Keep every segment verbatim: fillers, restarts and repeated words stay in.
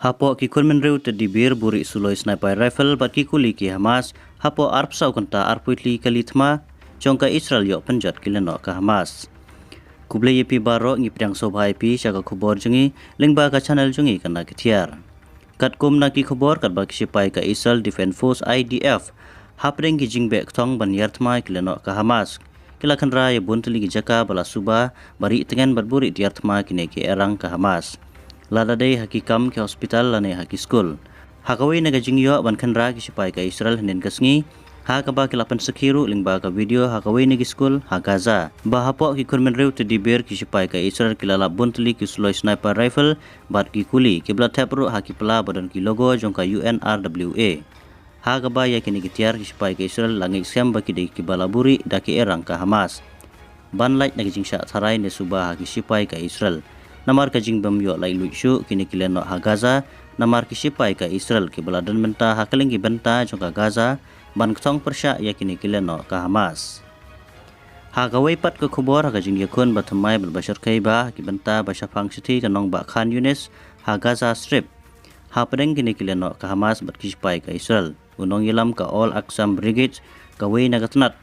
Hapoh ki khun mynriew teddy bear, buhrieh suloi sniper rifle bad ki kuli ki Hamas, hapoh arphew saw kynta arphew tylli kali thma jong ka Israel ïoh pynjot ki lehnoh ka Hamas. Khublei ïa phi baroh, ngi pdiang sngewbha ïa phi sha ka khubor jong ngi lyngba ka channel jong ngi ka Na Ki Tiar. Katkum na ki khubor, katba ki shipai ka Israel Defense Force, I D F, hapdeng ki jingbeh kthong ban ïar thma ki lehnoh ka Hamas, ki la khynra ïa bun tylli ki jaka ba la suba ba rieh tngen bad buhrieh ïar thma kine ki errang ka Hamas, lada dei ha ki kam, ki hospital lane ha ki skul. Ha kawei na ka jingïoh ban khynra ki shipai ka Israel hynnin ka sngi, ha kaba ki la pynsakhi ruh lyngba ka video ha kawei na ki skul ha Gaza, ba hapoh ki khun mynriew teddy bear ki shipai ka Israel ki la lap bun tylli ki suloi sniper rifle bad ki kuli, kiba la thep ruh ha ki pla ba don ki logo jong ka U N R W A. Ha kaba ïa kine ki tiar ki shipai ka Israel la ngeit skhem ba ki dei kiba la buhrieh da ki errang ka Hamas ban lait na ki jingshah tharai ne suba ha ki shipai ka Israel. Namar ka jingbym ïoh laitluid shuh kine ki lehnoh ha Gaza, namar ki shipai ka Israel kiba la don bynta ha kylleng ki bynta jong ka Gaza ban kthong pyrshah ïa kine ki lehnoh ka Hamas. Ha kawei pat ka khubor, ha ka jingïakhun ba thymmai bad ba shyrkhei bha ha ki bynta ba shaphang shithi ka nongbah Khan Yunis ha Gaza Strip, hapdeng kine ki lehnoh ka Hamas bad ki shipai ka Israel, u nongïalam ka Al Aqsam Brigade, kawei na ka tnat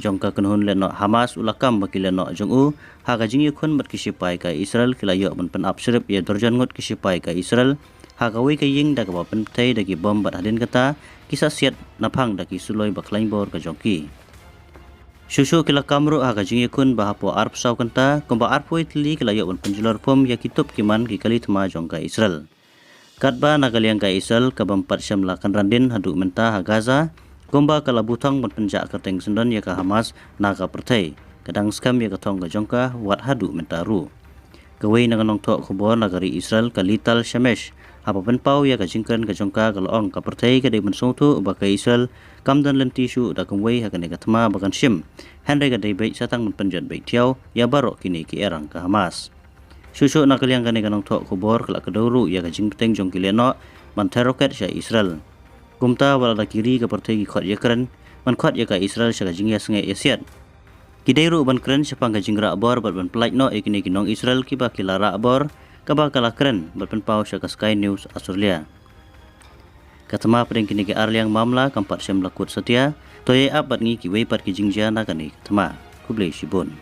jong ka kynhun lehnoh Hamas, u la kam ba ki lehnoh jong u ha ka jingïakhun bad ki shipai ka Israel ki la ïoh ban pynap shrip ïa dorjon ngut ki shipai ka Israel ha kawei ka ïing, da kaba pynpthei da ki bom bad hadien kata ki sah siat naphang da ki suloi ba khlaiñ bor ka jong ki. Shuh shuh ki la kam ruh ha ka jingïakhun ba hapoh arphew saw kynta kumba arphew wei tylli ki la ïoh ban pynjulor pum ïa ki tup ki man ki kali thma jong ka Israel. Katba na ka liang ka Israel, ka bym pat shym la kynran dien haduh mynta ha Gaza, kumba ka la buh thong ban pynjah kyrteng syndon ïa ka Hamas na ka pyrthei, ka dang skhem ïa ka thong ka jong ka wat haduh mynta ruh. Kawei na ka nongthoh khubor na ka ri Israel ka Lital Shemesh, haba pynpaw ïa ka jingkren ka jong ka, ka la ong ka pyrthei ka dei ban sngewthuh ba ka Israel kam don lynti shuh da kumwei ha kane ka thma ba kan shim, hynrei ka dei beit sa tang ban pynjot beit thiaw ïa baroh kine ki errang ka Hamas. Shuh shuh na ka liang kane ka nongthoh khubor ka la kdew ruh ïa ka jingbteng jong ki lehnoh ban ther roket sha Israel. Kumta, wat la da ki ri ka pyrthei ki khot ïakren ban khot ïa ka Israel sha ka jingïasngeh ïasiat. Ki dei ruh ban kren shaphang ka jingrah bor bad ban pyllait noh ïa kine ki nong Israel kiba ki la rah bor, kaba ka la kren bad pynpaw sha ka Sky News Australia. Ka thma pdeng kine ki arliang mamla kam pat shym la kut satia. To ïa ap bad ngi kiwei pat ki jingjia na kane ka thma. Khublei shibun.